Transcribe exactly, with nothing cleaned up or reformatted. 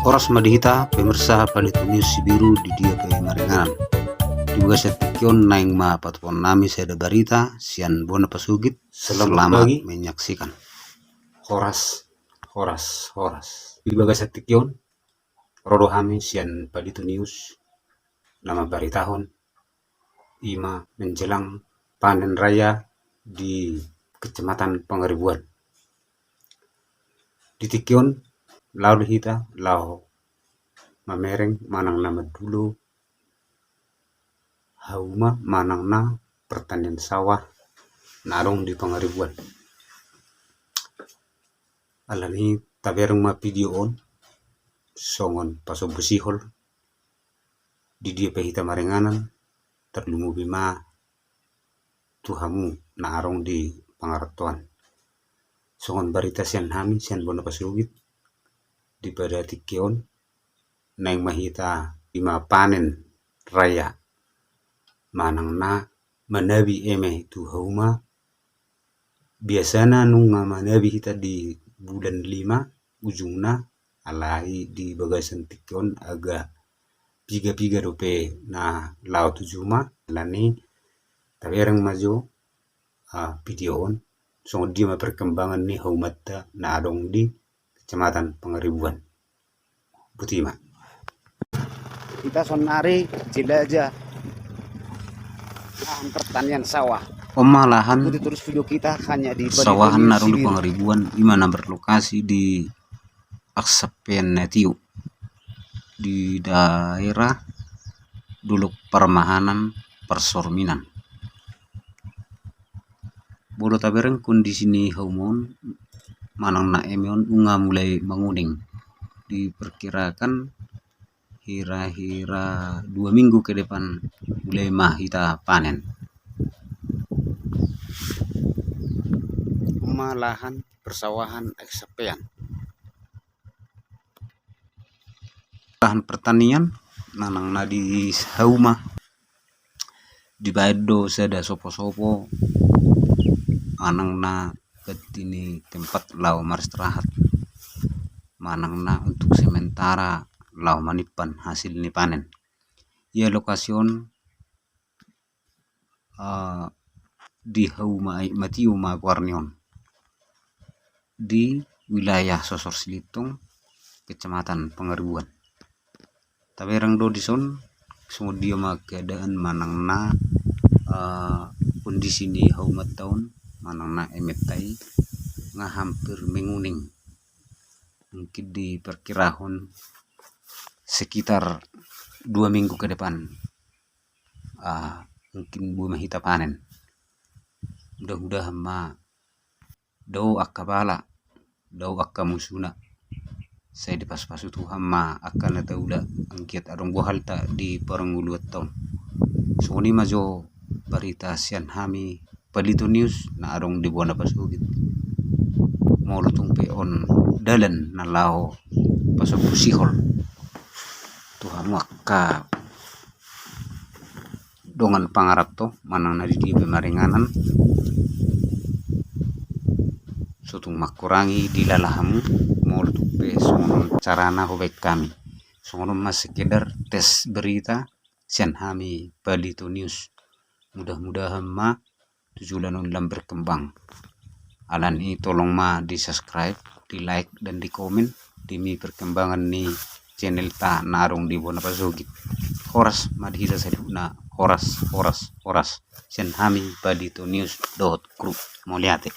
Horas ma di hita pemirsa Palito News Sibiru di dia pe maringanan. Di bagasan tingki on naeng ma patupaonnami sada barita sian bona pasogit. Selamat menyaksikan. Horas, horas, horas. Di bagasan tingki on ro do hami sian Palito News na mambaritahon ima menjelang panen raya di Kecamatan Pangaribuan. Di tingki on laho do hita laho mamereng manang na mandulo hauma manang na pertanian sawah na adong di Pangaribuan. Alani tabereng ma video on songon pasombu sihol di dia pe hita maringanan, tarlumobi ma tu hamu na adong di pangarantoan. Songon barita sian hami sian bona pasogit, di pada tingki on naeng ma hita ima panen raya manang na manabi eme tu hauma. Biasana nunga manabi hita di bulan lima ujungna, alai di bagasan tingki on agak piga-piga dope na laho tu juma. Alani tabereng ma jo video on songon dia ma perkembangan ni haumanta na adong di Kecamatan Pangaribuan. Botima. Kita sonari jelajah lahan pertanian sawah. On ma lahan sawahan na adong di Pangaribuan, ima na berlokasi di Aksapean na tio di daerah Dolok Parmahanan, Parsorminan. Molo tabereng kondisi ni hauma on manang na eme on nunga mulai manguning. Diperkirakan hira-hira dua minggu ke depan mulai ma hita panen. On ma lahan persawahan Aksapean. Lahan pertanian manang na di hauma dibaen do sada sopo-sopo manang na ganti ni tempat laho maristirahat manang na untuk sementara laho manimpan hasil ni panen. Ia lokasi on di hauma Aek Matio ma goarni on, di wilayah Sosor Silintong, Kecamatan Pangaribuan. Tabereng do dison songon dia ma keadaan manang na kondisi ni haumanta on manang na ementa i nga hampir menguning. Mungkin diperkirahon sekitar dua minggu ke depan mungkin boi ma hita panen. Mudah-mudahan ma dao angka bala, dao angka musuna, sai dipasu-pasu Tuhan ma angka na taula anggiat adong bohalta di parngoluanta on. Songon i ma jo barita sian hami Palito News na adong di bona pasogit. Molo tung pe on dalan na laho pasombu sihol tu hamu angka dongan pangaranto manang na di dia pe maringanan, so tung mangkurangi dilala hamu molo tung pe songon on carana hubaen hami. Songon on ma sekedar tes berita sian hami Palito News. Mudah-mudahan ma tu joloan on lam berkembang. Alani i tolong ma di subscribe, di like dan di komen demi perkembangan ni channelta na adong di bona pasogit. Horas ma di hita saluhutna, horas, horas, horas. Sian hami Palito News dohot grup. Mauliate.